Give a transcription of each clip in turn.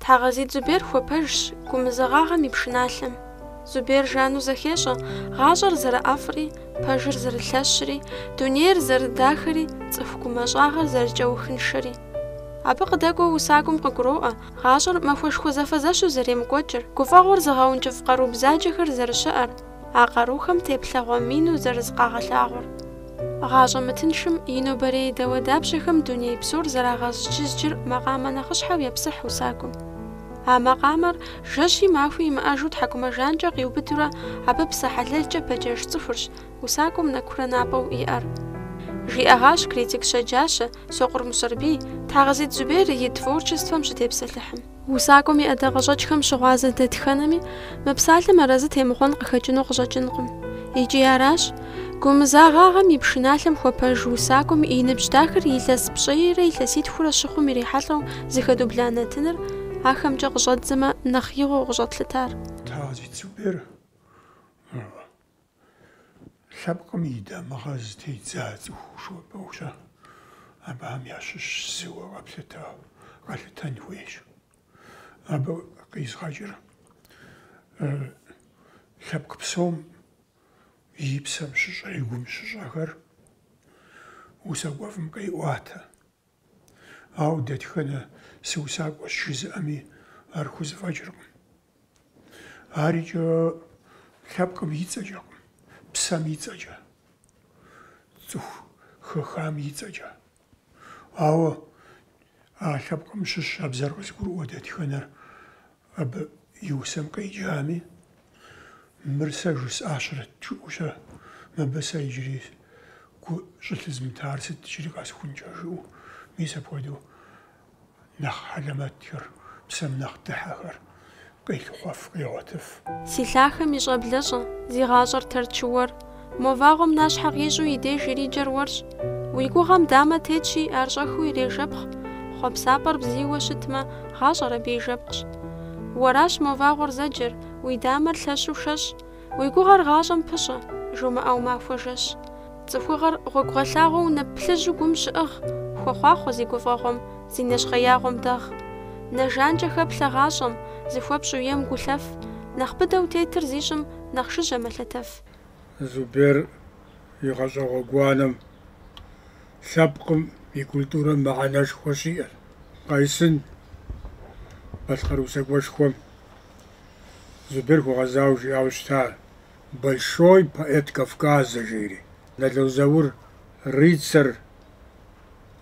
Тхьэгъэзит Зубер хуэпэжщ гумызагъагъэм и пшыналъэм. Зубер жану зэхещӏэ гъащӏэр зэрыӏэфӏри, пэжыр зэрылъэщри, дунейр зэрыдахэри, цӏыху гумащӏагъэр зэрыкӏэухыншэри. Абы къыдэкӏуэу усакӏуэм къыгуроӏуэ гъащӏэр махуэшхуэ зэфэзэщу зэремыкӏуэкӏыр, гуфӏэгъуэр зыгъэункӏыфӏ къару бзаджэхэр зэрыщыӏэр, а къарухэм теплъэгъуэ мину зэрызыкъагъэлъагъуэр. Гъащӏэ мытыншым и нобэрей дауэдапщэхэм дуней псор зэрагъэзджызджыр макъамэ нэхъыщхьэу епсыхь усакӏуэм. А макъамэр жэщи махуи имыӏэжу тхьэкӏумэ жанкӏэ къиубыдурэ абы псэ хьэлэлкӏэ пэджэж цӏыхурщ усакӏуэм нэкурэ напӏэу иӏэр. Жиӏэгъащ критик щэджащэ Сокъур Мусэрбий Тхьэгъэзит Зубер и творчествэм щытепсэлъыхьым. Усакӏуэм и ӏэдакъэщӏэкӏхэм щыгъуазэ дэтхэнэми мы псалъэм арэзы темыхъуэн къыхэкӏыну къыщӏэкӏынкъым. Икӏи аращ, гумызагъагъэм и пшыналъэм хуэпэж усакӏуэм и ныбжь дахэр илъэс пщӏейрэ илъэситхурэ щыхъум ирихьэлӏэу зыхэдубла нэтыныр ахэмкӏэ къыщӏэддзэмэ нэхъ игъуэу къыщӏэтлъытар. Тхьэгъэзит Зубер лъэпкъым и дамыгъэ зытедза цӏыхуу жыпӏэу-щэ, абыхэм ящыщ зыуэ къэплъытэ, къэлъытэн хуейщ. Абы къизгъэкӏыр лъэпкъ псом и псэм щыщӏэ, и гум щыщӏэхэр усакӏуэфӏым къеӏуатэ. Ауэ дэтхэнэ сыусакӏуэщ жызыӏэми ар хузэфӏэкӏыркъым. Ар икӏи лъэпкъым и цӏэкӏэкъым, псэм и цӏэкӏэ, цӏыху хэхам и цӏэкӏэ. Ауэ а лъэпкъым щыщ а бзэр къызыгурыӏуэ дэтхэнэр абы и усэм къеджами, мыр сэ жысӏащэрэт жиӏэу-щэ, мыбы сэ иджыри гу щӏылъызмытар сыт иджыри къэсхункӏэ жиӏэу, мис апхуэдэу нэхъ хьэлэмэтхэр, псэм нэхъ дыхьэхэр къелъыхъуэф, къегъуэтыф. Си лъахэм и щӏэблэщӏэ, зи гъащӏэр Тэрч уэр, мо вагъуэм нащхьэ къищӏу и деж ириджэр уэрщ. Уи гугъэм дамэ тетщи, ар щӏэхыу ирежэпхъ, хъуэпсапӏэр бзийуэ щытмэ, гъащӏэр абы и жэпкъщ. Уэращ мо вагъуэр зэджэр, уи дамэр лъэщу шэщӏ, уи гугъэр гъащӏэм пыщӏэ, жумыӏэу махуэ жэщ. Цӏыхугъэр гъуэгугъэлъагъуэу нып плъыжьу гум щыӏыгъ, хуэхъуахъуэ зи гуфӏэгъуэм, зи нэщхъеягъуэм дэгъ. Нэ жанкӏэ хэплъэ гъащӏэм, зыхуэпщӏу ем гулъэф, нэхъ быдэу тетыр зи щӏым нэхъ жыжьэ мэлъэтэф. Зубер и гъащӏэ гъуэгуанэм лъэпкъым и культурэм мыхьэнэшхуэ щиӏэр. Къайсын балъкъэр усакӏуэшхуэм Зубер хуэгъэзауэ жиӏауэ щыта Большой поэт Кавказа жери. Нало Заур рыцарь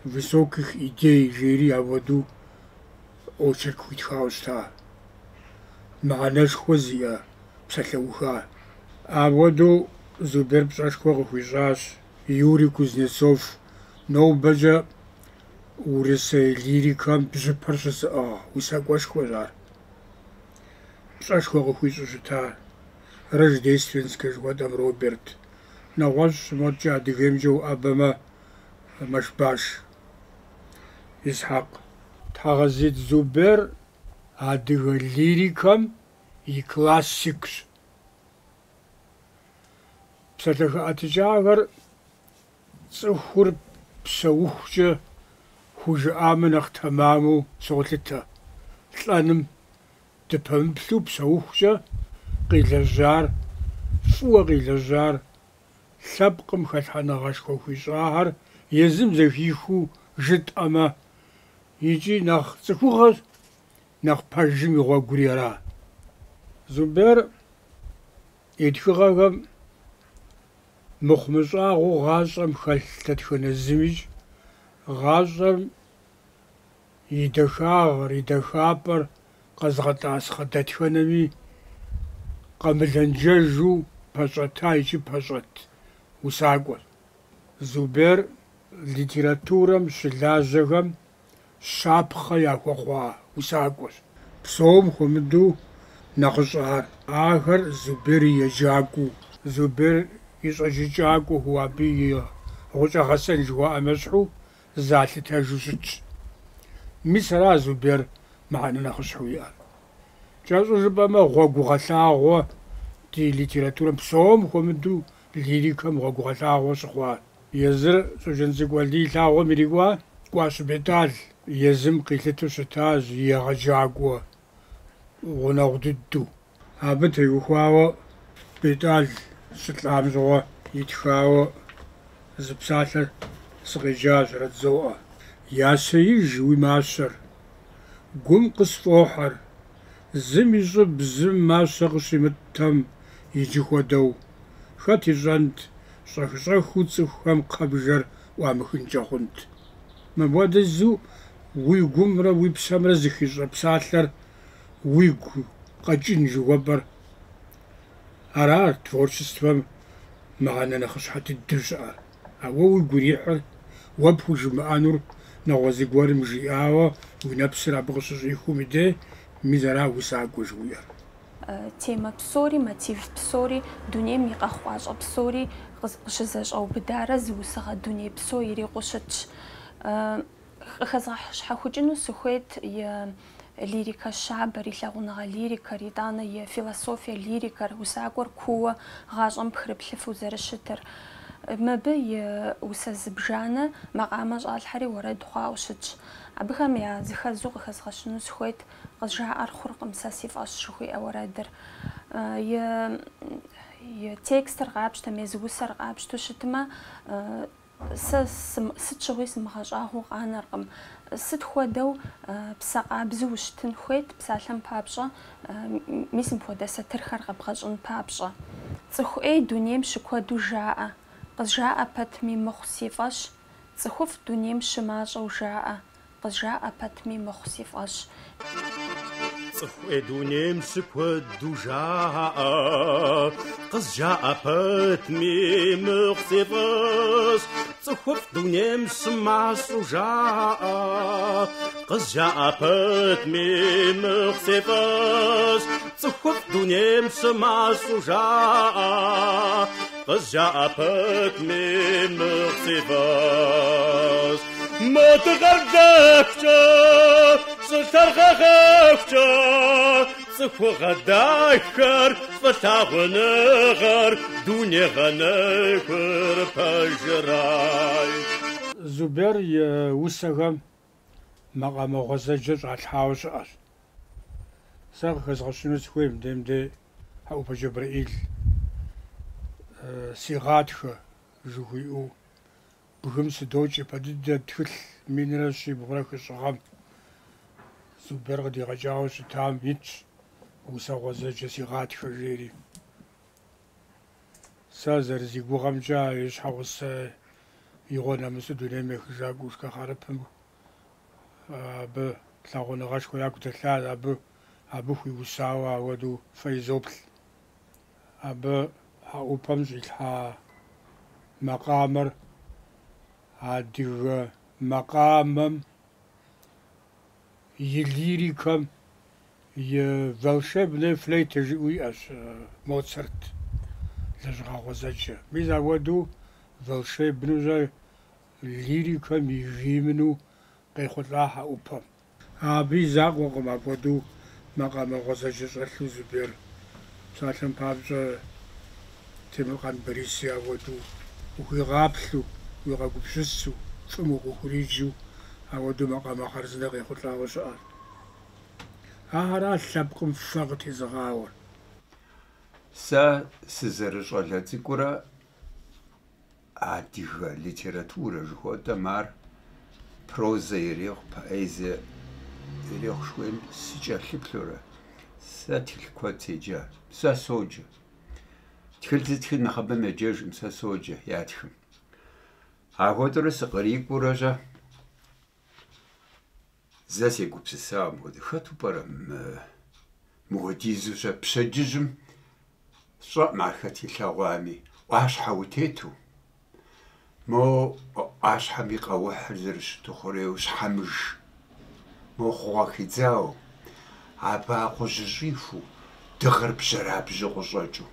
высоких идей жери апхуэдэу очерк хуитхауэ щыта. Мыхьэнэшхуэ зиӏэ псалъэуха. Апхуэдэу Зубер пщӏэшхуэ къыхуищӏащ Юрий Кузнецов нобэкӏэ урысей лирикэм бжьыпэр щызыӏыгъ усакӏуэшхуэщ ар. Пщӏэшхуэ къыхуищӏу щыта Рождественскэ жыхуэтӏэм Роберт. Нэгъуэщӏ модкӏэ Адыгеймкӏэ уӏэбэмэ Мэшбащӏэ Исхьэкъ. Тхьэгъэзит Зубер адыгэ лирикэм и классикщ. Псалъэ хэӏэтыкӏахэр цӏыхур псэухукӏэ хужыӏамэ нэхъ тэмаму солъытэ. Лӏэным дыпэмыплъу псэухукӏэ къилэжьар, фӏыуэ къилэжьар, лъэпкъым хэлъхьэныгъэшхуэ хуищӏахэр езым зэхихыу жытӏэмэ, икӏи нэхъ цӏыхугъэщ, нэхъ пэжым и гъуэгури ара. Зубер и тхыгъэхэм мыхъумыщӏагъэу гъащӏэм хэлъ дэтхэнэ зымикӏ гъащӏэм и дахагъэр, и дахапӏэр къэзыгъэтӏасхъэ дэтхэнэми къэмылэнджэжу пэщӏэта икӏи пэщӏэт усакӏуэщ. Зубер литературэм щылажьэхэм щапхъэ яхуэхъуа усакӏуэщ. Псом хуэмыдэу нэхъыщӏэхэр. Ахэр Зубер и еджакӏуэу, Зубер и щӏэджыкӏакӏуэхэу, абы и гъукӏэгъэсэн жыхуаӏэм ещхьу залъытэжу щытщ. Мис ара Зубер мыхьэнэ нэхъыщхьэу иӏэр. Кӏэщӏу жыпӏэмэ, гъуэгугъэлъагъуэ ди литературэм псом хуэмыдэу лирикэм гъуэгугъэлъагъуэ щыхъуар. Езыр Щоджэнцӏыкӏу Алий и лъагъуэм ирикӏуа Кӏуащ Бетӏал езым къилъытэу щытащ и егъэджакӏуэ. гъунэгъу дыдэу. Абы теухуауэ Бетӏал щылӏам щыгъуэ итхауэ зы псалъэ сыкъеджащ, жызоӏэ. Ясеиж уи мащэр, гум къысфӏохьэр, зым и щӏыб зым мащэ къыщимытӏтэм иджы хуэдэу. Хэт ищӏэнт, щӏэх-щӏэхыу цӏыхухэм кхъэбжэр ӏуамыхынкӏэ хъунт. Мыпхуэдизу уи гумрэ уи псэмрэ зыхищӏэ псалъэр уигу къэкӏын жыхуэпӏэр ара творчествэм мыхьэнэ нэхъыщхьэ дыдэу щыӏэр. А уэ уигу ирихьыр, уэ пхужымыӏэнур нэгъуэщӏ зыгуэрым жиӏауэ уи нэпсыр абы къыщыщӏихум и дей, мис ара усакӏуэ жыхуиӏэр. Темэ псори, мотив псори, дунейм и къэхъукъащӏэ псори къыщызэщӏэубыдарэ зы усыгъэ дуней псо ирикъуу щытщ. Къыхэзгъэщхьэхукӏыну сыхуейт и лирикэ щабэр, и лъагъуныгъэ лирикэр, итӏанэ и философие лирикэр, усакӏуэр кууэ гъащӏэм пхрыплъыфу зэрыщытыр. Мыбы и усэ зыбжанэ макъамэ щӏалъхьэри уэрэд хъуауэ щытщ. Абыхэм языхэзу къыхэзгъэщыну сыхуейт Къызжаӏэр хъуркъым сэ си фӏэщ жыхуиӏэ уэрэдыр. И текстыр къапщтэм, езы усэр къапщтэу щытмэ, сэ сыт щыгъуи сымыгъэщӏагъуэу къанэркъым. Сыт хуэдэу псэ къабзэу ущытын хуейт, псалъэм папщӏэ, мис мыпхуэдэ сатырхэр къэбгъэщӏын папщӏэ. Цӏыху ӏей дунейм щыкуэду жаӏэ, къызжаӏэ пэтми мыхъу си фӏэщ, цӏыхуфӏ дунейм щымащӏэу жаӏэ, Къызжаӏэ пэтми мыхъу си фӏэщ. Цӏыху ӏей дунейм щыкуэду жаӏэ, къызжаӏэ пэтми мыхъу си фӏэщ. Цӏыхуфӏ дунейм щымащӏэу жаӏэ, къызжаӏэ пэтми мыхъу си фӏэщ. Цӏыхуфӏ дунейм щымащӏэу жаӏэ, къызжаӏэ пэтми мыхъу си фӏэщ. Мо дыгъэр блэхукӏэ, щӏылъэр гъэгъэхукӏэ, цӏыхугъэ дахэр, фӏылъагъуныгъэр, дуней гъэнэхур пэжырай. Зубер и усэхэм макъамэ гъуэзэджэ щӏалъхьауэ щыӏэщ. Сэ къыхэзгъэщыну сыхуей мыдейм дей Хьэӏупэ Джэбрэӏил Си гъатхэ жыхуиӏэу Бгым сыдокӏ япэ дыдэ тхылъ минрэ щибгъурэ хыщӏ гъэм Зубер къыдигъэкӏауэ щытам итщ усэ гъуэзэджэ Си гъатхэ жери. Сэ зэрызигугъэмкӏэ и щхьэгъусэ игъуэ нэмысу дунейм ехыжа Кӏушкэ Хъарыпым абы лъагъуныгъэшхуэ яку дэлъащ, абы хуиусауэ ауэдэу фэ изоплъ. Абы Хьэӏупэм щӏилъхьа макъамэр адыгэ макъамэм и лирикэм и волшебная флейта жиӏэу иӏэщ Моцарт лэжьыгъэ гъуэзэджэ. Мис апхуэдэу волшебнэу лирикэм и гимну къехъулӏа Хьэӏупэм. Абы и закъуэкъым апхуэдэу макъамэ гъуэзэджэ щӏэлъу Зубер. Псалъэм папщӏэ, Темыркъан Бориси апхуэдэу ухуигъаплъэу, уигъэгупсысу, фӏым укъыхуриджэу апхуэдэу макъамэ хъарзынэ къехъулӏауэ щыӏэщ. Ахэращ лъэпкъым фэ къытезыгъауэр. Сэ сызэрыщӏалэ цӏыкӏурэ Адыгэ литературэ жыхуэтӏэм ар прозэ ирехъу, поэзие ирехъу жыхуиӏэм сыкӏэлъыплъурэ, сэ тхылъ куэд седжа. Сэ соджэ. Тхылъ зытхыр нэхъыбэм еджэжым, сэ соджэ ятхым. Ахуэдэурэ сыкърикӏуэурэ-щэ, зэ сегупсысауэ мыхуэдэ, хэту пӏэрэ мыхуэдизу-щэ пщэдджыжьым сщӏэкъым ар хэт илъэгъуами, ӏуащхьэ утету, мо ӏуащхьэм и къэухьыр зэрыщыту хъурейуэ щхьэмыж, мо хъугъэ хидзауэ, абы акъужьыр щӏихуу, дыгъэр бжьэрабжьэу къыщӏэкӏыу.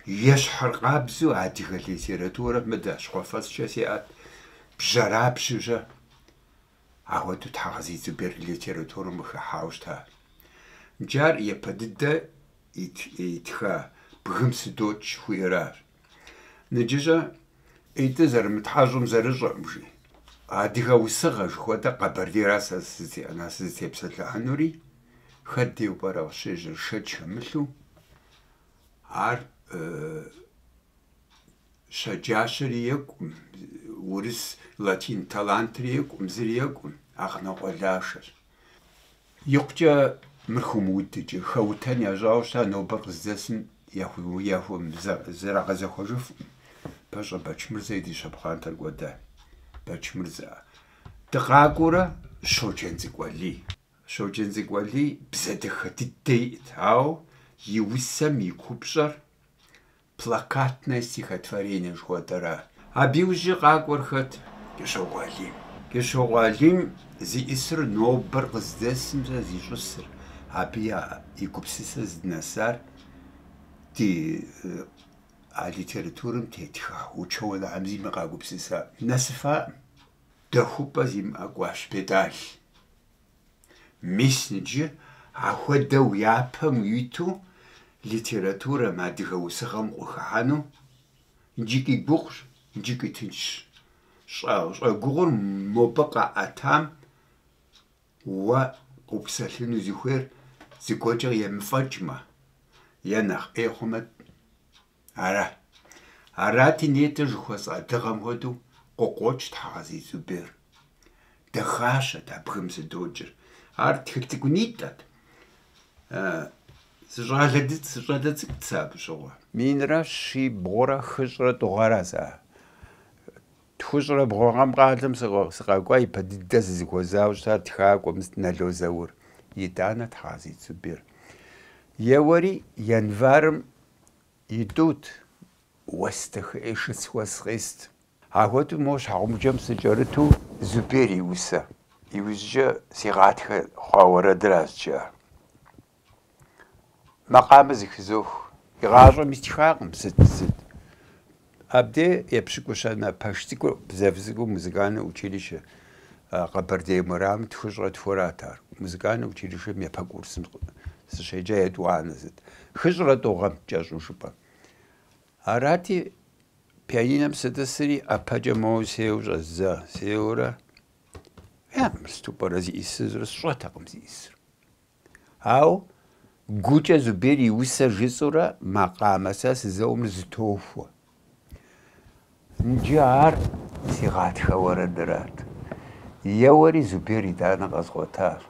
Ещхьыркъабзэу адыгэ литературэм мыдэ щхъуэфэцкӏэ сеӏэт, бжьэрабжьэу-щэ. Ахуэдэу Тхьэгъэзит Зубер литературэм къыхыхьауэ щыта. Иджы ар япэ дыдэ итха Бгым сыдокӏ жыхуиӏэращ. Ныджыщӏэ ӏитӏыр зэрымытхьэщӏым зэрыщӏэкъым, жи. Адыгэ усыгъэ жыхуэтӏэ Къэбэрдейра сэ сызытепсэлъыхьынури. Хэт деу пӏэрэ къыщежьэр? Шэч хэмылъу, ар щэджащэри екӏукъым, урыс латин талантри екӏукъым, зыри екӏукъым, Агънокъуэ Лашэщ. Икъукӏэ мыр хыумыуд иджы, хэутэн ящӏауэ щыта, нобэр къыздэсым зэрагъэзэхуэжыфкъым. Пащӏэ Бэчмырзэ и дыщэ пхъуантэр кӏуэда. Бэчмырзэ. Дыкъакӏуэурэ Щоджэнцӏыкӏу Алий. Щоджэнцӏыкӏу Алий бзэ дахэ дыдэ иӏэт, ауэ и усэм и купщӏэр плакатное стихотворение жыхуэтӏэра. Абы иужькӏэ къакӏуэр хэт? Кӏыщокъуэ Алим. Кӏыщокъуэ Алим зиӏысыр нобэр къыздэсым сэ зищӏысыр, абы я и гупсысэ здынэсар ди а литературэм тетхыхь учёнэхэм зыми къагупсыса нэсыфаӏым. Дэхупӏэ зимыӏэ Кӏуащ Бетӏал. Мис иджы ахуэдэу япэм уиту литературэм, адыгэ усыгъэм къыхыхьэну иджыкӏи гугъущ, иджыкӏи тыншщ. Щӏэгугъур мобы къаӏэтам уэ къыупсэлъыну зыхуейр зыгуэркӏэ емыфӏэкӏмэ, е нэхъ ӏей хъумэ, Ара. Арати, нетӏэ жыхуэсӏа дыгъэм хуэдэу къыкъуокӏ Тхьэгъэзит Зубер. Дахащэт а бгым сыдокӏыр. Ар тхылъ цӏыкӏунитӏэт. Сыщӏалэ сыщӏалэ цӏыкӏут сэ абы щыгъуэ. Минрэ щибгъурэ хыщӏрэ тӏу гъэра сэ. Тхущӏрэ бгъу гъэм къалэм сыкъэкӏуа ипэ дыдэ сызыхуэзауэ щытар тхакӏуэм Нало Заур. Итӏанэ Тхьэгъэзит Зубер. Еуэри, январым И тӏут, уэс дахэ шыц уэс къест. Ахуэдэу мо щхьэгъубжэм сыкӏэрыту Зубер и усэ. Иужькӏэ си гъатхэ хъуа уэрэдыращ жиӏар. Макъамэ зыхызох. Игъащӏэми стхакъым сыт, сыт. Абдей епщыкӏущанэ пэш цӏыкӏур, зэв цӏыкӏуу музыкальнэ училище Къэбэрдей уэрамым тхущӏрэ тхурат ар. Музыкальнэ училищэм япэ курсым сыщеджа етӏуанэ зыт. Хыщӏрэ тӏу гъэм кӏэщӏу жыпӏэм. Арати, пианинэм сытӏысри, ӏэпэкӏэ моуэ сеуэу щӏэздза. Сеуэурэ, я, мыр сыту пӏэрэ зиӏысыр, сщӏэтэкъым зиӏысыр. Ауэ гукӏэ Зубер и усэр жысӏэурэ макъамэ сэ сызэуэм зытохуэ. Иджы ар си гъатхэ уэрэдырат. Еуэри Зубер итӏанэ къэзгъуэтащ.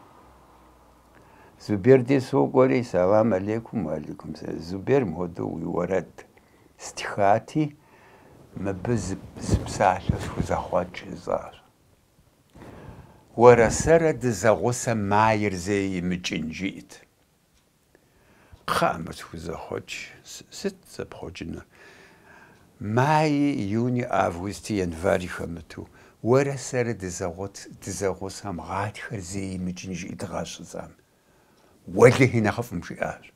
Зубер дей сокӏуэри, сэлам алейкум, уалейкум сэлам. Зубер, мыхуэдэу уи уэрэд стхати, мыбы зы псалъэ схузэхъуэкӏ жысӏащ. Уэрэ сэрэ дызэгъусэм майр зэи имыкӏын, жиӏэт. Кхъыӏэ, мыр схузэхъуэкӏ, сыт зэпхъуэкӏынур? Майи, июни, августи, январи хэмыту, уэрэ сэрэ дызэгъусэм гъатхэр зэи имыкӏын, жиӏэу дыгъэщӏ жысӏам. Уэлэхьи нэхъыфӏым, жиӏащ.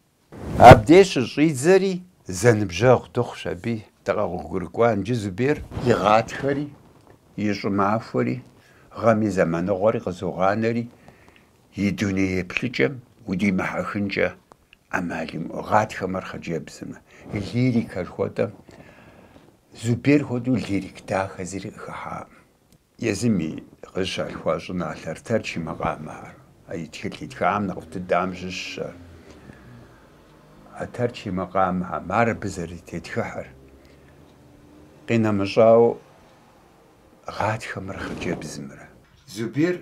Абдей щыщӏидзэри, зэныбжьэгъу дыхъущ аби, дыкъэгъуэгурыкӏуа. Иджы Зубер и гъатхэри, и щӏымахуэри, гъэм и зэманыгъуэри къызогъанэри, и дуней еплъыкӏэм удимыхьэхынкӏэ ӏэмал имыӏэу. Гъатхэмрэ хъыджэбзымрэ. Лирикэ жыхуэтӏэм, Зубер хуэдэу лирик дахэ зыри къыхыхьакъым. Езым и къызыщалъхуа щӏыналъэр Тэрч и макъамэхэр, а и тхылъ итхам нэхъыфӏ дыдэм щыщщ ар. А Тэрч и макъамэхэм, ар абы зэрытетхыхьыр. Къинэмыщӏауэ, гъатхэмрэ хъыджэбзымрэ. Зубер,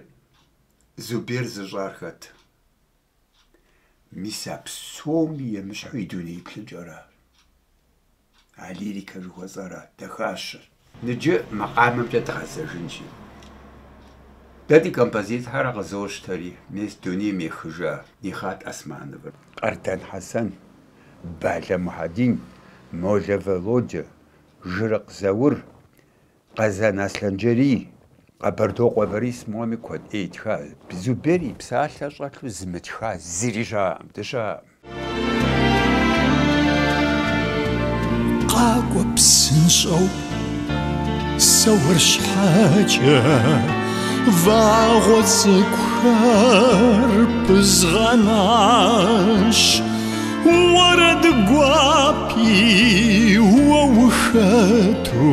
Зубер зыщӏар хэт? Мис а псоми емыщхьу и дуней еплъыкӏэращ. А лирикэ жыхуэсӏэра, дахащэр. Ныджы макъамэмкӏэ дгъэзэжынщи. Дэ ди композиторхэр къызощтэри, мес дунейм ехыжа Нихъат Османовыр, Къардэн Хьэсэн, Балэ Мухьэдин, Молэ Володя, Жырыкъ Заур, Къэзан Аслъэнджэрий, Къэбэрдокъуэ Борис моми куэд ӏей итха. Зубер и псалъэ щӏэлъу зымытха зыри щыӏэкъым, дыщыӏэкъым. Къакӏуэ псынщӏэу сэ уэр щхьэкӏэ вагъуэ цӏыкӏухэр пызгъэнащ. Уэрэд гуапи уэ ухэту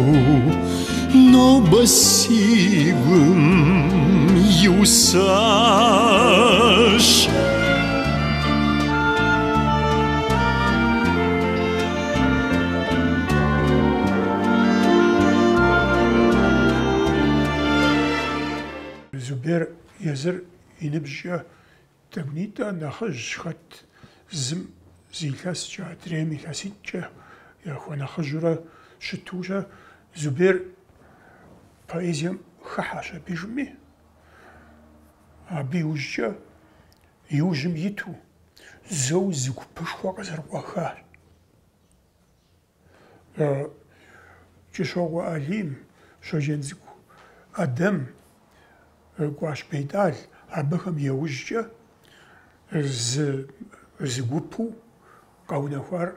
нобэ си гум иусащ. Езыр и ныбжькӏэ тӏэкӏунитӏэ нэхъыжьщ, хэт зым зы илъэскӏэ, адрейм илъэситӏкӏэ яхуэнэхъыжьурэ щыту-щэ, Зубер поэзием хыхьэщ абдежми, абы иужькӏэ иужьым иту зэу зы гупышхуэ къызэрыкъуэхащ. Кӏыщокъуэ Алим, Щоджэнцӏыкӏу Ӏэдэм, Кӏуащ Бетӏал, абыхэм яужькӏэ зы гупу къэунэхуар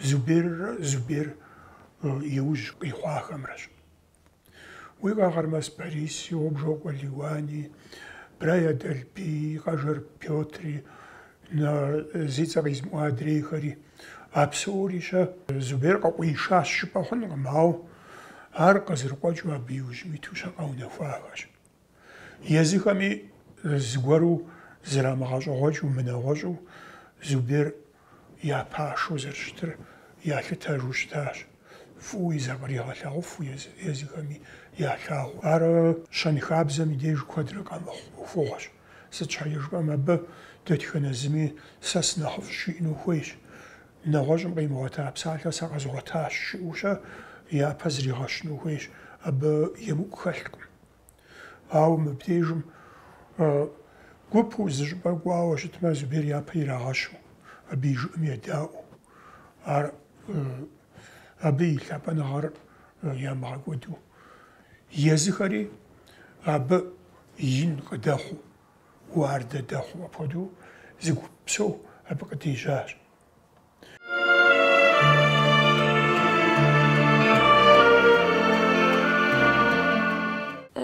Зуберрэ Зубер иужь къихъуахэмрэщ. Уи Къагъырмэс Бориси, Гъубжокъуэ Лиуани, Брай Адэлбии, Къэжэр Пётри, зи цӏэ къизмыӏуа адрейхэри. А псори-щэ Зубер къыкъуишащ жыпӏэ хъункъым, ауэ ар къызэрыкъуэкӏыу абы иужьым иту-щэ къэунэхуахэщ. Езыхэми зыгуэру зрамыгъэщӏэгъуэкӏыу, мынэгъуэщӏу Зубер я пашэу зэрыщытыр ялъытэжу щытащ, фӏыуи закъригъэлъагъуфу езыхэми ялъагъуу. Ар щэнхабзэм и деж куэдрэ къэмыхъу ӏуэхугъуэщ. Сыт щхьэкӏэ жыпӏэмэ, абы дэтхэнэ зыми сэ сынэхъыфӏщ жиӏэну хуейщ. Нэгъуэщӏым къимыгъуэта псалъэ сэ къэзгъуэтащ жиӏэу-щэ япэ зригъэщыну хуейщ, абы емыкӏу хэлъкъым. Ауэ мыбдежым гупу зы щӏыпӏэ кӏуауэ щытмэ, Зубер япэ ирагъэщу, абы и жыӏэм едаӏуэу, ар абы и лъапӏэныгъэр ямыгъэкӏуэду, езыхэри абы ин къыдэхъуу, уардэ дэхъуу, апхуэдэу зы гуп псо абы къыдежьащ.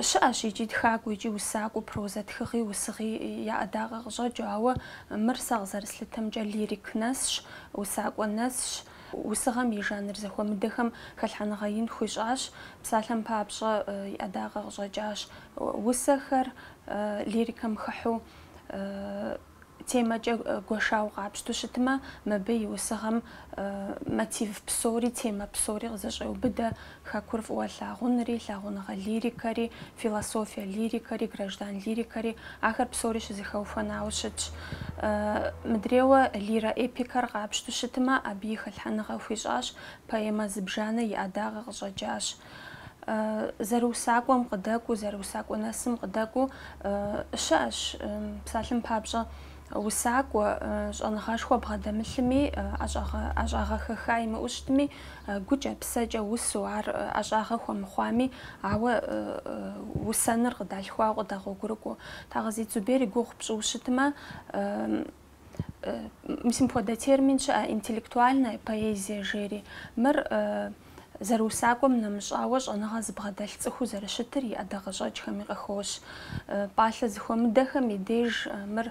Щыӏэщ икӏи тхакӏуэ, икӏи усакӏуэ, прозэ тхыгъи, усыгъи я ӏэдакъэ къыщӏэкӏыу, ауэ мыр сэ къызэрыслъытэмкӏэ лирик нэсщ, усакӏуэ нэсщ. Усыгъэм и жанр зэхуэмыдэхэм хэлъхьэныгъэ ин хуищӏащ. Псалъэм папщӏэ, и ӏэдакъэ къыщӏэкӏащ усэхэр лирикэм хыхьэу. Темэкӏэ гуэшауэ къапщтэу щытмэ, мыбы и усыгъэм мотив псори, темэ псори къызэщӏеубыдэ, хэкур фӏыуэ лъагъунри, лъагъуныгъэ лирикэри, философие лирикэри, граждан лирикэри, ахэр псори щызэхэухуэнауэ щытщ. Мыдрейуэ лиро-эпикэр къапщтэу щытмэ, абы и хэлъхьэныгъэ хуищӏащ, поэмэ зыбжанэ и ӏэдакъэ къыщӏэкӏащ. Зэрыусакӏуэм къыдэкӏуэу, зэрыусакӏуэ нэсым къыдэкӏуэу щыӏэщ, псалъэм папщӏэ, усакӏуэ, щӏэныгъэшхуэ бгъэдэмылъми, ӏэщӏагъэ хэха имыӏэу щытми, гукӏэ, псэкӏэ усэу, ар ӏэщӏагъэ хуэмыхъуами, ауэ усэныр къыдалъхуауэ къыдэгъуэгурыкӏуэу. Тхьэгъэзит Зубер и гугъу пщӏыуэ щытмэ, мис мыпхуэдэ термин щыӏэ, интеллектуальная поэзия жери. Мыр зэрыусакӏуэм нэмыщӏауэ щӏэныгъэ зыбгъэдэлъ цӏыхуу зэрыщытыр и ӏэдакъэщӏэкӏхэми къыхощ. Пӏалъэ зэхуэмыдэхэм и деж мыр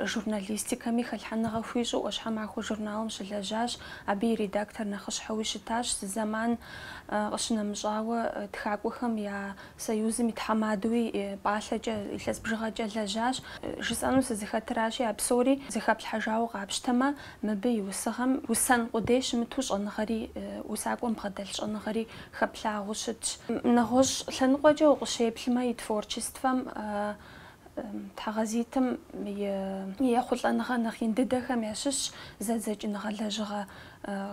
журналистикэми хэлъхьэныгъэ хуищӏу ӏуащхьэмахуэ журналым щылэжьащ, абы и редактор нэхъыщхьэуи щытащ зы зэман. Къыщынэмыщӏауэ, тхакӏуэхэм я Союзым и тхьэмадэуи пӏалъэкӏэ, илъэс бжыгъэкӏэ лэжьащ. Жысӏэну сызыхэтыращи, а псори зэхэплъхьэжауэ къапщтэмэ, мыбы и усыгъэм усэн къудей щымыту щӏэныгъэри, усакӏуэм бгъэдэлъ щӏэныгъэри хэплъагъуэу щытщ. Нэгъуэщӏ лъэныкъуэкӏэ укъыщеплъмэ, и творчествэм Тхьэгъэзитым и ехъулӏэныгъэ нэхъ ин дыдэхэм ящыщщ зэдзэкӏыныгъэ лэжьыгъэ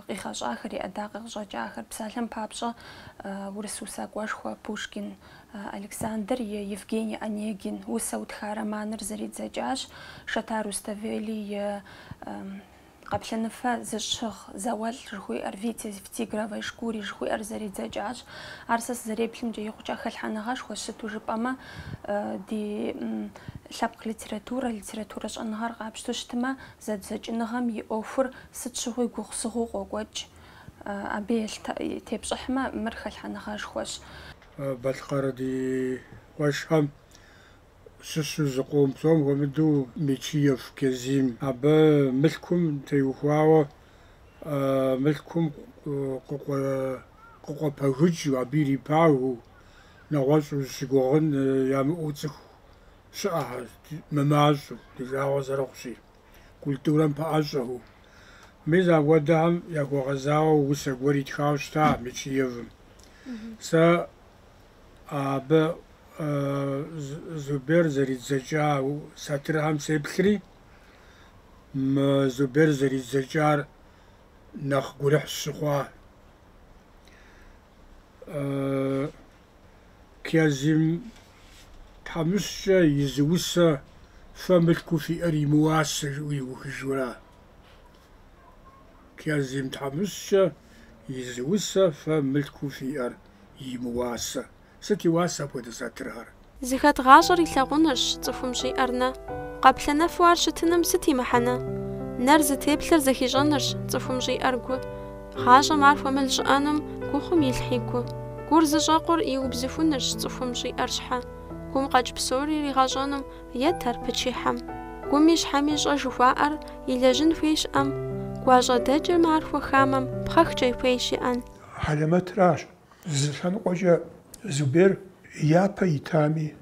къигъэщӏахэр, и ӏэдакъэ къыщӏэкӏахэр. Псалъэм папщӏэ, урыс усакӏуэшхуэ Пушкин Александр и Евгений Онегин усэу тха романыр зэридзэкӏащ, Шота Руставели и Къаплъэныфэ зыщыгъ зауэлӏ жыхуиӏэр, Витязь в тигровой шкуре жыхуиӏэр зэридзэкӏащ. Ар сэ сызэреплъымкӏэ икъукӏэ хэлъхьэныгъэшхуэщ, сыту жыпӏэмэ, ди лъэпкъ литературэ, литературэ щӏэныгъэр къапщтэу щытмэ, зэдзэкӏыныгъэм и ӏуэхур сыт щыгъуи гугъусыгъуу къокӏуэкӏ. Абы тепщӏыхьмэ, мыр хэлъхьэныгъэшхуэщ. Балъкъэр ди къуэшхэм щыщу зыкъом, псом хуэмыдэу Мечиев Кязим. Абы мылъкум теухуауэ мылъкум къыкъуэпэгыкӏыу, абы ирипагэу, нэгъуэщӏ узыщыгугъын ямыӏэу цӏыху щыӏэхэр мымащӏэу, ди жагъуэ зэрыхъущи, культурэм пэӏэщӏэхэу. Мис апхуэдэхэм яхуэгъэзауэ усэ гуэр итхауэ щыта Мечиевым. Сэ абы Зубер зэридзэкӏа сатырхэм сеплъри, мы Зубер зэридзэкӏар нэхъ гурыхь сщыхъуа. Кязим тхьэмыщкӏэ и зы усэ фэ мылъкуу фиӏэр имыуасэ жиӏэу иухыжура. Кязим тхьэмыщкӏэ и зы усэ фэ мылъкуу фиӏэр имыуасэ. Сыт и уасэ апхуэдэ сатырхэр? Зыхэт гъащӏэр илъагъунырщ цӏыхум щӏиӏэр нэ. Къаплъэнэфу ар щытыным сыт и мыхьэнэ? Нэр зытеплъэр зэхищӏэнырщ цӏыхум щӏиӏэр гу. Гъащӏэм ар хуэмылщӏыӏэнум гухъум илъхьи гу. Гур зыщӏэкъур иубзыхунырщ цӏыхум щӏиӏэр щхьэ. Гум къэкӏ псори иригъэщӏэнум ет ар пычи хьэм. Гуми щхьэми щӏэ жыхуаӏэр илэжьын хуейщ ӏэм. Гуащӏэдэкӏым ар хуэхамэм пхъэхкӏэ хуейщ еӏэн. Хьэлэмэтращ. Зы лъэныкъуэкӏэ Зубер япэ итами,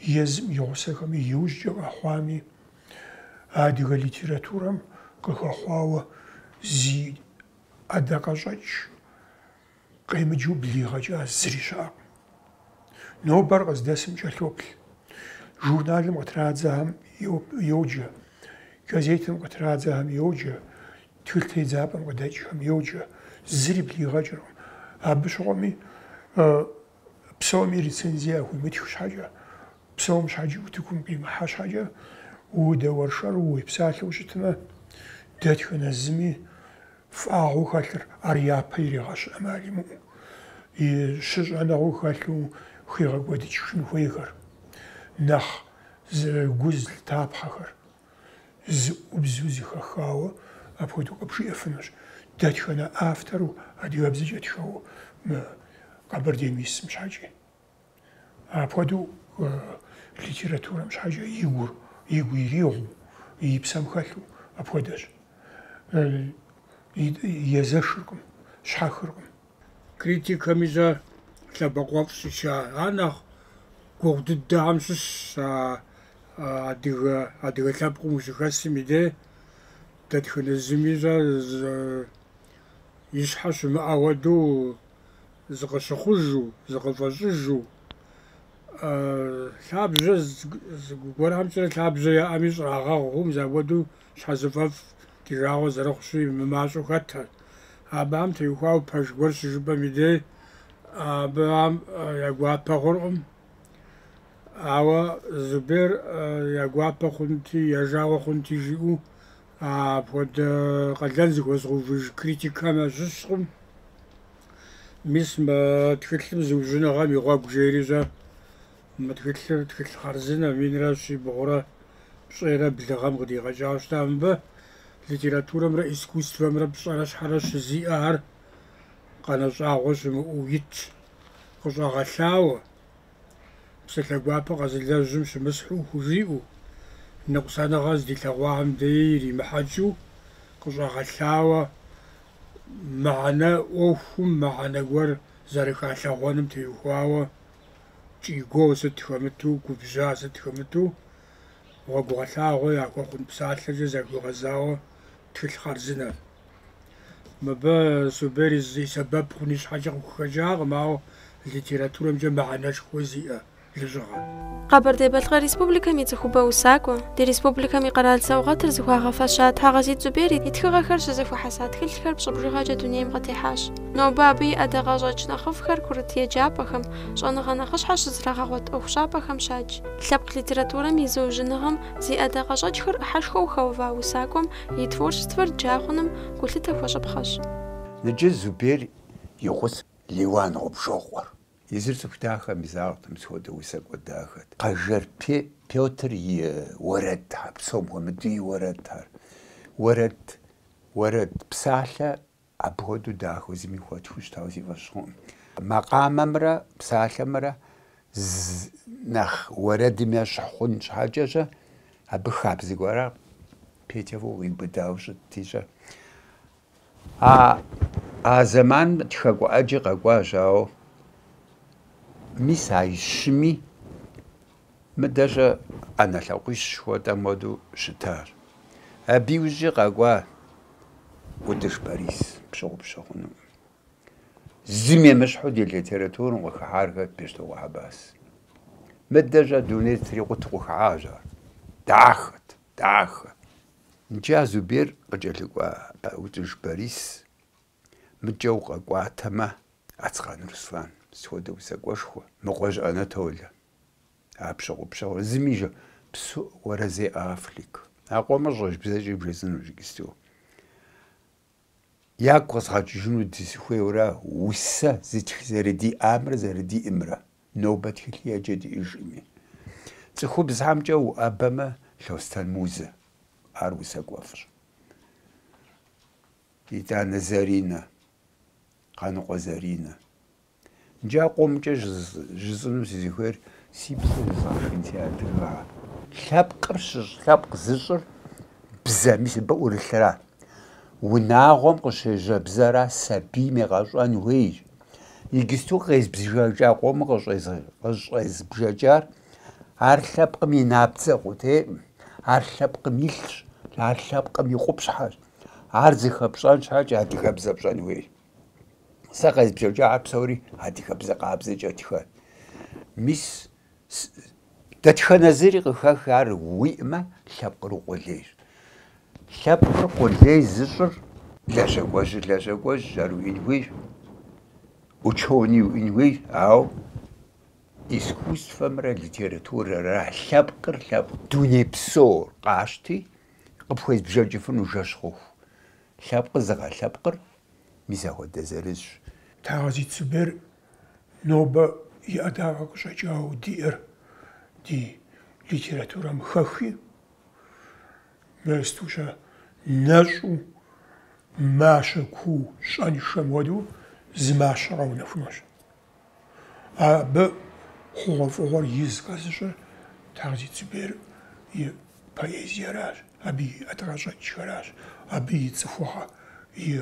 езым и гъусэхэми, иужькӏэ къэхъуами, адыгэ литературэм къыхэхъуауэ зи ӏэдакъэщӏэкӏ къемыджэу блигъэкӏа зыри щыӏэкъым. Нобэр къыздэсым кӏэлъоплъ. Журналым къытрадзэхэм йоджэ, газетым къытрадзэхэм йоджэ, тхылъ тедзапӏэм къыдэкӏхэм йоджэ, зыри блигъэкӏыркъым. Абы щыгъуэми псоми рецензие яхуимытх щхьэкӏэ, псом щхьэкӏи утыкум къимыхьэ щхьэкӏэ, удэуэршэру уепсалъэу щытмэ, дэтхэнэ зыми фӏагъыу хэлъыр ар япэ иригъэщ ӏэмал имыӏэу, и щыщӏэныгъэу хэлъу хигъэкӏуэдыкӏыжын хуейхэр, нэхъ гу зылъытапхъэхэр. Зыӏубзу зыхэхауэ апхуэдэу къыбжиӏэфынущ. Дэтхэнэ автору адыгэбзэкӏэ тхэуэ мы Къэбэрдейм исым щхьэкӏи. Апхуэдэу литературэм щхьэкӏэ и гур, игу иригъуу, и псэм хэлъу апхуэдэщ. Езэшыркъым, щхьэхыркъым. Критикэми зэ лъэбакъуэфӏ щича. Ар нэхъ гугъу дыдэхэм щыщщ а адыгэ адыгэ лъэпкъым ущыхэсым и дей дэтхэнэ зыми зэ и щхьэ щымыӏэ хуэдэу зыкъыщыхъужу, зыкъыфӏэщӏыжу, лъабжьэ зыгуэрхэмкӏэрэ лъабжьэ яӏэми щӏрагъэгъуу, мис апхуэдэу щхьэзыфӏэфӏ ди жагъуэ зэрыхъущи, мымащӏэу хэтхэр. Абыхэм теухуауэ пэж гуэр щыжыпӏэм и дей абыхэм я гуапэ хъуркъым. Ауэ Зубер я гуапэ хъунти, я жагъуэ хъунти жиӏэу апхуэдэ къалэн зыхуэзыгъэувыж критикхэм ящыщкъым. Мис мы тхылъым зыужьыныгъэм и гъуэгу жери-щэ. Мы тхылъыр тхылъ хъарзынэ минрэ щибгъурэ пщӏейрэ блы гъэм къыдигъэкӏауэ щыта. Мыбы литературэмрэ искусствэмрэ пщӏэрэ щхьэрэ щызиӏэхэр къанэ щӏагъуэ щымыӏэу итщ, къыщӏэгъэлъауэ. Псалъэ гуапэ къэзылэжьым щымысхьу хужиӏэу, ныкъусаныгъэ здилъэгъуахэм деи иримыхьэкӏыу къыщӏэгъэлъауэ мыхьэнэ ӏуэхум мыхьэнэ гуэр зэрыхалъэгъуэным теухуауэ кӏий-гуо сыт хэмыту, губжьа сыт хэмыту, гъуэгугъэлъагъуэ яхуэхъун псалъэкӏэ захуигъэзауэ тхылъ хъарзынэр. Мыбы Зубер и сэбэп хъун и щхьэкӏэ къыхухэкӏакъым, ауэ литературэмкӏэ мыхьэнэшхуэ зиӏэ лэжьыгъэ. Къэбэрдей-Балъкъэр Республикэм и цӏыхубэ усакӏуэ, ди республикэм и къэрал саугъэтыр зыхуагъэфэща Тхьэгъэзит Зубер и тхыгъэхэр щызэхуэхьэса тхылъхэр пщӏы бжыгъэкӏэ дунейм къытехьащ. Нобэ абы и ӏэдакъэщӏэкӏ нэхъыфӏхэр курыт еджапӏэхэм, щӏэныгъэ нэхъыщхьэ щызрагъэгъуэт ӏуэхущӏапӏэхэм щадж. Лъэпкъ литературэм и зыужьыныгъэм зи ӏэдакъэщӏэкӏхэр ӏыхьэшхуэу хэува усакӏуэм и творчествэр джа хъуным гулъытэ хуэщӏыпхъэщ. Иджы Зубер и гъусэ Лиуан Гъубжокъуэр. Езыр цӏыху дахэм и закъуэтэкъым, мис хуэдэ усакӏуэ дахэт. Къэжэр Пётр и уэрэдхэр, псом хуэмыдэу и уэрэдхэр. Уэрэд, уэрэд псалъэ абы хуэдэу дахэу зыми хуэтхыу щытауэ си фӏэщ хъукъым. Макъамэмрэ псалъэмрэ нэхъ уэрэдым ещхь хъун щхьэкӏэ-щэ, абы хабзэ гуэрэ Петя фӏыуэ къиубыдауэ щытти-щэ. А зэманым тхакӏуэ ӏэджи къэкӏуащ, ауэ мис а щыми мыдэщӏэ ӏэнэ лъакъуищ жыхуэтӏэм хуэдэу щытащ. Абы иужькӏи къэкӏуа ӏутӏыж Борис пщыгъупщэ хъунукъым. Зым емыщхьу ди литературэм къыхыхьар хэт Бещтокъуэ Хьэбас. Мыдэ-щэ дунейр трикъутэу къыхыхьащ ар. Дахэт, дахэ. Иджы а Зубер къыкӏэлъыкӏуа ӏутӏыж Борис мыдкӏэ укъэкӏуатэмэ, Ацкъан Руслан, сыт хуэдэ усакӏуэшхуэ, Мыкъуэжь Анатолэ, а пщыгъупщэгъуэр, зыми жэ, псо Уэрэзей Афлик. А къомыр щӏэжбзэкӏи бжесӏэнущ иджыпсту. Ягу къэзгъэкӏыжыну дызыхуейуэра усэ зытх зэрыдиӏамрэ зэрыдиӏымрэ, нобэ тхылъ еджэ диӏэжкъыми. Цӏыхубзхэмкӏэ уӏэбэмэ, Лъостэн Музэ, ар усакӏуэфӏщ. Итӏанэ Заринэ, Къаныкъуэ Заринэ. Иджы а къомкӏэ жысӏэну сызыхуейр си псэр зызгъэшхын си адыгэ. Лъэпкъыр щыщӏ, лъэпкъ зыщӏыр бзэ, мис абы ӏурылъыра. Унагъуэм къыщежьэ бзэра сабийм егъэщӏэн хуейщ. Иджысту къезбжэкӏа къомыр къыщӏезбжэкӏар ар лъэпкъым и набдзэ къудейкъым, ар лъэпкъым илъщ, ар лъэпкъым и къупщхьэщ. Ар зыхэпщӏэн щхьэкӏэ адыгэбзэ пщӏэн хуейщ. Сэ къезбжэкӏахэр псори адыгэбзэ къабзэкӏэ тхэт. Мис дэтхэнэ зыри къыхэх ар уиӏмэ, лъэпкъыр укъулейщ. Лъэпкъыр къулей зыщӏыр лэжьакӏуэжьыр лэжьакӏуэжьщ, ар уиӏэн хуейщ, учёный уиӏэн хуейщ, ауэ искусствэмрэ литературэра лъэпкъыр лъэпкъ дуней псор къащти, къыпхуезбжэкӏыфыну жэщ хъуху. Лъэпкъыр зыгъэлъэпкъыр мис ахуэдэ зырызщ. Тхьэгъэзит Зубер нобэ и ӏэдакъэ къыщӏэкӏауэ диӏэр ди литературэм хэхи, мысту-щэ нэщӏу мащэ куу щӏэншэм хуэдэу зы мащэ къэунэхунущ. Абы хъугъуэфӏыгъуэр из къэзыщӏыр Тхьэгъэзит Зубер и поэзиеращ, абы и ӏэдакъэщӏэкӏхэращ, абы и цӏыхугъэ, и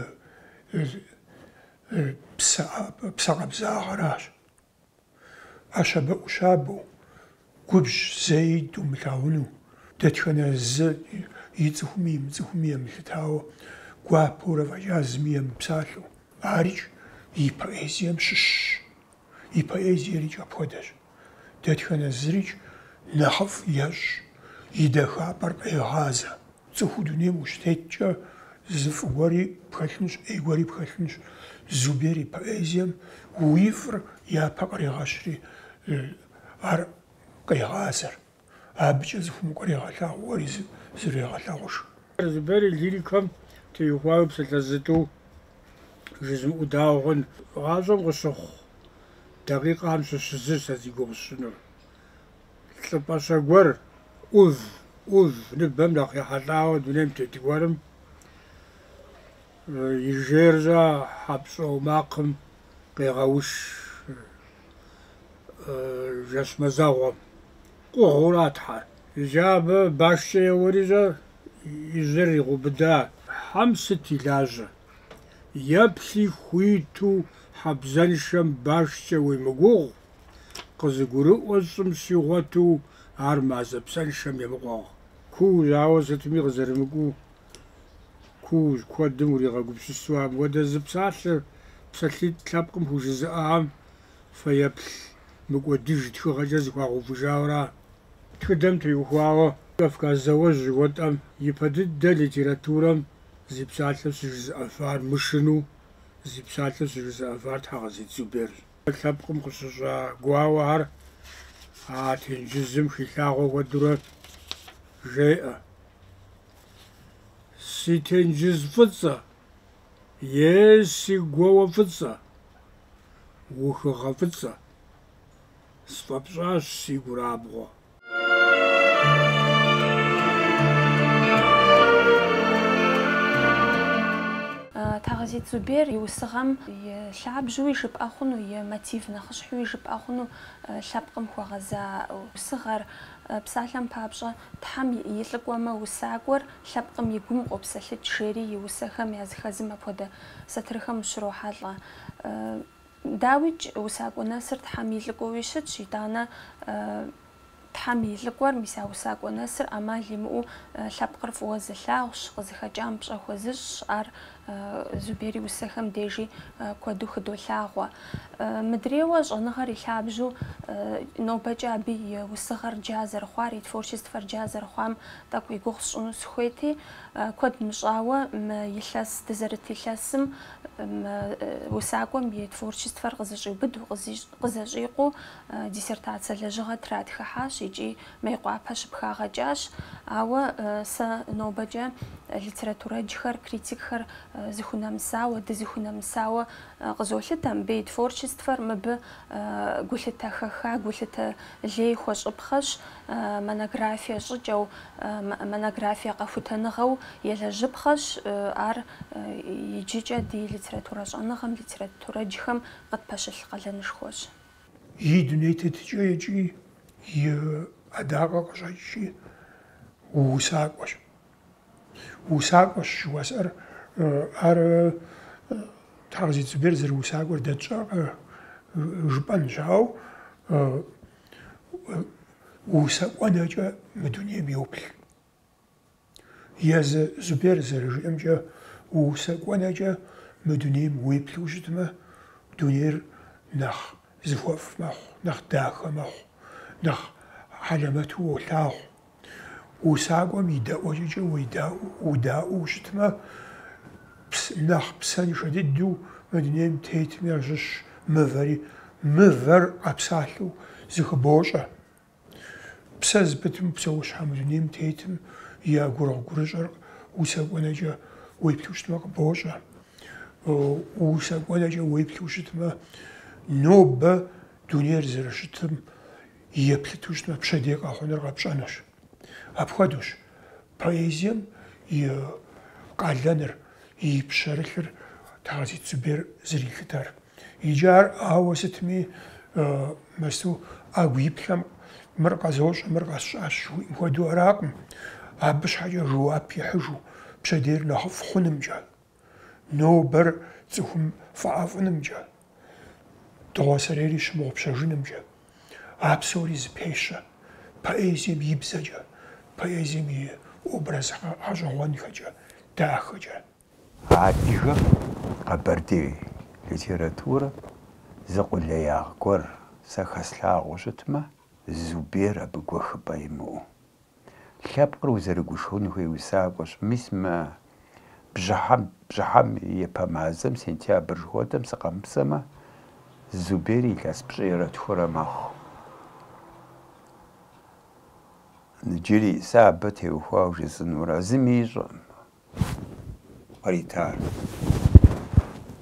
псэ къабзагъэращ. ӏэщабэ-ӏущабэу, губжь зэи думылъагъуну, дэтхэнэ зы ицӏыхуми имыцӏыхуми емылъытауэ, гуапэурэ фӏэкӏа зыми емыпсалъэу. Арикӏ и поэзием щыщщ. И поэзиерикӏ апхуэдэщ. Дэтхэнэ зырикӏ нэхъыфӏ ещӏ, и дахапӏэр къегъазэ. Цӏыхуу дунейм ущытеткӏэ зы фӏы гуэри пхэлъынщ, ӏей гуэри пхэлъынщ. Зубер и поэзием уи фӏыр япэ кърегъэщри, ар къегъазэр. Абыкӏэ цӏыхум укърегъэлъагъу, уэри зрегъэлъагъуж. Зубер и лирикэм теухуауэ псалъэ зытӏу жызмыӏэу дауэ хъун? Гъащӏэм къыщыхъу дакъикъэм щыщ зыщ сэ зи гугъу сщӏынур. Лӏы пӏащэ гуэр, ӏув, ӏув ныбэм нэхъ ехьэлӏауэ дунейм тет гуэрым и жейр-щэ хьэпщӏэу макъым къегъэуш жэщ мазэгъуэм. Къугъыурат хьэр. Иджы абы башкӏэ еуэри-щэ и жьэр игъэубыда. Хьэм сыт и лажьэ? Еплъи хуиту хьэбзэншэм башкӏэ уемыгугъу, Къызыгурыӏуэ щӏым щигъуэту ар мазэ псэншэм емыкъуэгъу. Куущ, ауэ сытми къызэрымыкӏуэу куущ, куэдым уригъэгупсысу апхуэдэ зы псалъэ, псалъитӏ лъэпкъым хужызыӏахэм фэеплъ мыкӏуэдыж тхыгъэкӏэ зыхуагъэувыжауэра. Тхыдэм теухуауэ Кавказ зауэжь жыхуэтӏэм ипэ дыдэ литературэм зи псалъэ щыжызыӏэфар мышыну зи псалъэ щыжызыӏэфар Тхьэгъэзит Зуберщ. Лъэпкъым къыщыщӏа гуауэхэр а тенджызым хилъагъуэ хуэдэурэ жеӏэ. Си тенджыз фӏыцӏэ, е си гуауэ фӏыцӏэ, ухыгъэ фӏыцӏэ, сфӏэпщӏащ си гур абгъуэ. Тхьэгъэзит Зубер и усыгъэм и лъабжьэуи жыпӏэ хъуну, и мотив нэхъыщхьэуи жыпӏэ хъуну лъэпкъым хуэгъэза усыгъэр. Псалъэм папщӏэ, Тхьэм и лӏыкӏуэмэ усакӏуэр лъэпкъым и гум къопсэлъыкӏ, жери и усэхэм языхэзым апхуэдэ сатырхэм ущрохьэлӏэ. Дауикӏ, усакӏуэ нэсыр Тхьэм и лӏыкӏуэуи щытщ, итӏанэ Тхьэм и лӏыкӏуэр, мис а усакӏуэ нэсыр ӏэмал имыӏэу лъэпкъыр фӏыуэ зылъагъущ, къызыхэкӏам пщӏэ хуэзыщӏщ, ар Зубер и усэхэм дежи куэду хыдолъагъуэ. Мыдрейуэ щӏэныгъэр и лъабжьэу нобэкӏэ абы и усыгъэр джа зэрыхъуар, и творчествэр джа зэрыхъуам тӏэкӏу и гугъу сщӏыну сыхуейти, куэд мыщӏауэ мы илъэс дызэрыт илъэсым мы усакӏуэм и творчествэр къызэщӏиубыдэу, къызэщӏикъуэу диссертацэ лэжьыгъэ тратхыхьащ икӏи Мейкъуапэ щыпхагъэкӏащ, ауэ сэ нобэкӏэ литературэджхэр, критикхэр зыхунэмысауэ, дызыхунэмысауэ къызолъытэ. Мыбы и творчествэр, мыбы гулъытэ хэха, гулъытэ лей хуэщӏыпхъэщ, монографие щӏыкӏэу, монографие къэхутэныгъэу елэжьыпхъэщ. Ар иджыкӏэ ди литературэ щӏэныгъэм, литературэджхэм къытпэщылъ къалэнышхуэщ. И дуней тетыкӏэ икӏи и ӏэдакъэ къыщӏэкӏкӏи усакӏуэщ. Усакӏуэщ жыхуэсӏэр ар Тхьэгъэзит Зубер зэрыусакӏуэр дэ тщӏэркъэ жыпӏэнщ, ауэ усакӏуэнэкӏэ мы дунейм йоплъ. Езы Зубер зэрыжиӏэмкӏэ, усакӏуэнэкӏэ мы дунейм уеплъу щытмэ, дунейр нэхъ зыхуэфӏ мэхъу, нэхъ дахэ мэхъу, нэхъ хьэлэмэту уолъагъу. Усакӏуэм и дэӏуэкӏэкӏэ удаӏуэу щытмэ, нэхъ псэншэ дыдэу мы дунейм тетым ящыщ мывэри, мывэр къэпсалъэу зыхыбощӏэ. Псэ зыпытым псэущхьэ мы дунейм тетым я гурыгъу-гурыщӏэр усакӏуэнэкӏэ уеплъу щытмэ къыбощӏэ. Усакӏуэнэкӏэ уеплъу щытмэ, нобэ дунейр зэрыщытым еплъыту щытмэ, пщэдей къэхъунур къэпщӏэнущ. Апхуэдэущ поэзием и къалэныр, и пщэрылъыр Тхьэгъэзит Зубер зэрилъытэр. Иджы ар ауэ сытми мэсту ӏэгу иплъэм мыр къэзощӏэ, мыр къэсщӏащ жыхуиӏэм хуэдэу аракъым. Абы щхьэкӏэ жэуап ихьыжу пщэдейр нэхъыфӏ хъунымкӏэ, нобэр цӏыхум фӏэӏэфӏынымкӏэ, дыгъуасэрейри щымыгъупщэжынымкӏэ. А псори зыпещэ поэзием и бзэкӏэ, поэзием и образ гъэщӏэгъуэнхэкӏэ, дахэкӏэ. Адыгэм къэбэрдей литературэм зы къулеягъ гуэр сэ хэслъагъуэу щытмэ, Зубер абы гуэхыпӏэ имыӏэу. Лъэпкъыр узэрыгушхуэн хуей усакӏуэщ. Мис мы бжьыхьэм, бжьыхьэм и япэ мазэм, сентябрь жыхуэтӏэм сыкъэмыпцӏэмэ, Зубер илъэс пщӏейрэ тхурэ мэхъу. Иджыри сэ абы теухуауэ жысӏэнура, зыми ищӏэкъым. Къритар.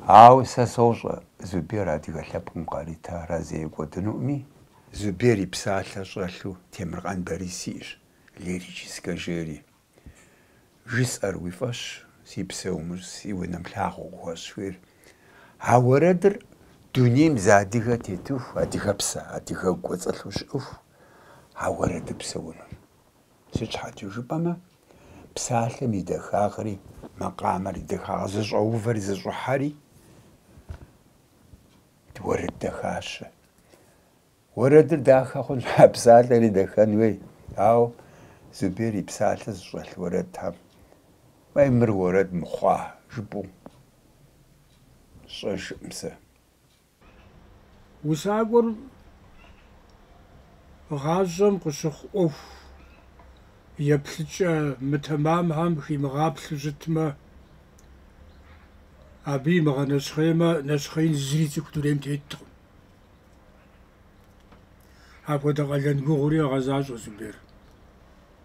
Ауэ сэ сощӏэ Зубер адыгэ лъэпкъым къаритар ар зэи кӏуэдынуӏыми. Зубер и псалъэ щӏэлъу Темыркъан Борис иӏэщ, лирическэ жери. Жысӏэр уи фӏэщ, си псэ умыщӏ, си унэм лъагъуэ къыхуэщӏ жиӏэр. А уэрэдыр дунейм зы адыгэ тетыху, адыгэпсэ, адыгэгу кӏуэцӏылъу щыӏэху, а уэрэдыр псэунущ. Сыт щхьэкӏэ жыпӏэмэ, псалъэм и дахагъри, макъамэр и дахагъэ зыщӏэувэри зыщӏыхьэри уэрэд дахащэ. Уэрэдыр дахэ хъун щхьэ псалъэри дахэн хуей, ауэ Зубер и псалъэ зыщӏэлъ уэрэдхэм, уей, мыр уэрэд мыхъуа жыпӏэу сщӏэжкъым сэ. Усакӏуэр гъащӏэм къыщыхъу ӏуэху еплъыкӏэ мытэмамхэм химыгъаплъэу щытмэ, абы имыгъэнэщхъеймэ, нэщхъеин зыри цӏыху дунейм теткъым. Апхуэдэ къалэн гугъури егъэзащӏэ Зубер.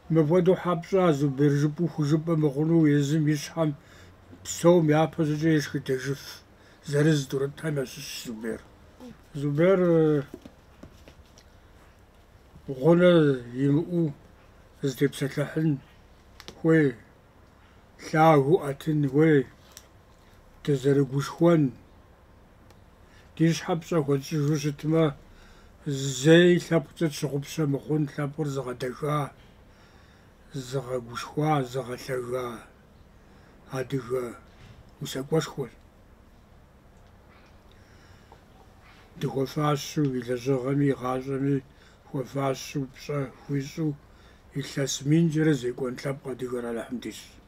Мыпхуэдэу щхьэ пщӏа Зубер жыпӏэу хужыпӏэ мыхъуну езым и щхьэм псом япэ щӏыкӏэ ешхыдэжыф. Зырыз тӏурытӏхэм ящыщщ Зубер. Зубер гъунэ имыӏэу зытепсэлъыхьын хуей, лъагэу ӏэтын хуей, дызэрыгушхуэн, ди щхьэ пщӏэ хуэтщӏыжу щытмэ, зэи лъэпкъкӏэ тщыгъупщэ мыхъун лъэпкъыр зыгъэдэха, зыгъэгушхуа, зыгъэлъэга адыгэ усакӏуэшхуэщ. Дыхуэфащэу и лэжьыгъэми и гъащӏэми хуэфащэу пщӏэ хуищӏу илъэс минкӏэрэ зекӏуэн лъэпкъ адыгэр Алыхьым дищӏ.